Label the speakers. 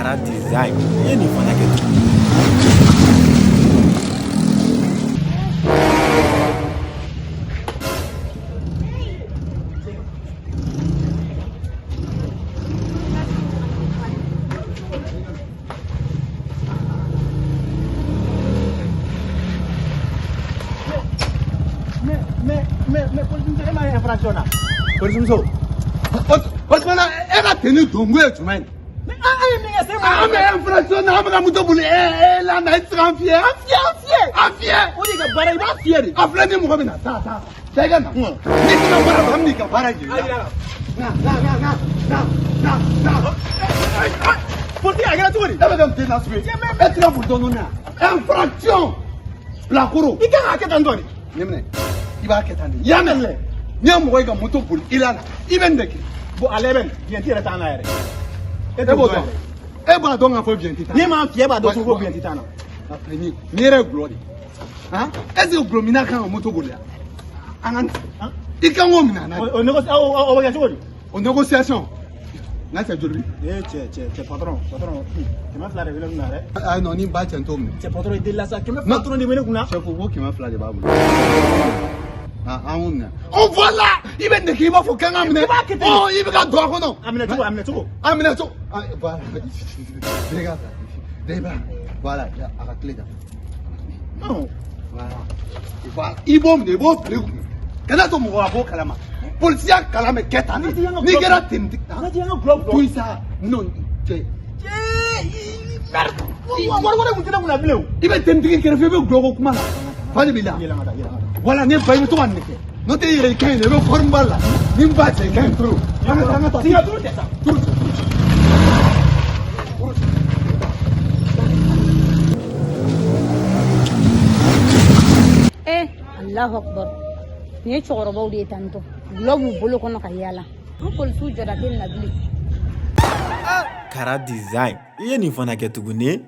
Speaker 1: Kara Design, i ye nin fana kɛ tuguni.
Speaker 2: Mais polisi e ma infraction na.
Speaker 3: Polisimuso, o tuma na e ka tenue don kun ye jumɛn ye?
Speaker 2: Mais an ye min kɛ se
Speaker 3: An bɛ infraction na, an bɛ ka moto boli e la na, e tɛ se k'an fiyɛ.
Speaker 2: An fiyɛ, an fiyɛ.
Speaker 3: An fiyɛ.
Speaker 2: O de ka baara, i b'a fiyɛ de.
Speaker 3: A filɛ, ni mɔgɔ min na, taa taa taa, i ka na. N'i tɛ ka baara dɔn, an bɛ n'i ka baara jira i la. Na na na na na na na.
Speaker 2: Polisi, a kɛra cogo di?
Speaker 3: E bɛ ka mun den nasugu ye? E tɛ ka boli dɔɔnin dɔɔnin wa? Infraction. Bilakoro.
Speaker 2: I kan k'a kɛ tan tɔ de.
Speaker 3: Nin minɛ. I b'a kɛ tan de. I y'a mɛn dɛ. N'i ye mɔgɔ ye ka moto boli i la na, i bɛ nin de kɛ.
Speaker 2: Bon, ale bɛ nin vignette yɛrɛ t'an na yɛrɛ.
Speaker 3: E b'o dɔn. E b'a dɔn k'a fɔ vignette t'an na.
Speaker 2: Ne m'a fiyɛ, e b'a dɔn ko vignette t'an na.
Speaker 3: A filɛ nin ye, nin yɛrɛ ye gulɔ de ye. Han? Est ce que gulɔ minna kan ka moto boli wa? An ka i kan k'o minɛ an na de.
Speaker 2: O négocie, o bɛ kɛ cogo di?
Speaker 3: O négociation. N ka cɛ joli bi?
Speaker 2: Ee cɛ cɛ cɛ, patron, patron, 200 de bɛ ne kunna dɛ.
Speaker 3: Ayi non, ni ba cɛ n t'o minɛ.
Speaker 2: Cɛ patron, i delila sa, 200 dɔrɔn de bɛ ne kunna.
Speaker 3: Chef ko 200 de b'a bolo. Ah, an k'o minɛ. Oh voilà! I bɛ nin kɛ, i b'a fɔ k'an ka minɛ.
Speaker 2: I b'a kɛ ten de.
Speaker 3: Oh, i bɛ ka don a kɔnɔ.
Speaker 2: A minɛ cogo, a minɛ cogo.
Speaker 3: A minɛ cogo. Ah, voilà. Regarde. Regarde. Voilà, a ka tile kan.
Speaker 2: Non.
Speaker 3: Voilà. Voilà. I b'o minɛ, i b'o bila i kun. Kana to mɔgɔ ka bɔ o kalama. Polisiya kalan bɛ kɛ tan de. N'i kɛra ten.
Speaker 2: An ka jigin an ka gulɔ.
Speaker 3: To yen sa. Non, cɛ.
Speaker 2: Merde. Wari wɛrɛ kun tɛ ne kunna bilen o.
Speaker 3: I bɛ tenitigi kɛrɛfɛ, i bɛ gulɔ ko kuma la. Fa de b'i la.
Speaker 2: Yɛlɛ an ka taa, yɛlɛ an ka taa.
Speaker 3: Voilà, ne ba, i bɛ to ka nin de kɛ. N'o tɛ, i yɛrɛ i ka ɲi dɛ, i bɛ forme ba la. Ni n ba cɛ, i ka ɲi trop. An ka taa, an ka taa.
Speaker 2: Signature tɛ sa.
Speaker 3: Turu cɛ, turu cɛ.
Speaker 4: Eh, Allahu akbar. Nin ye cɛkɔrɔbaw de ye tantɔ. Gulɔ b'u bolo kɔnɔ ka yaala. An polisiw jɔda tɛ nin na bilen.
Speaker 1: Kara Design, i ye nin fana kɛ tuguni.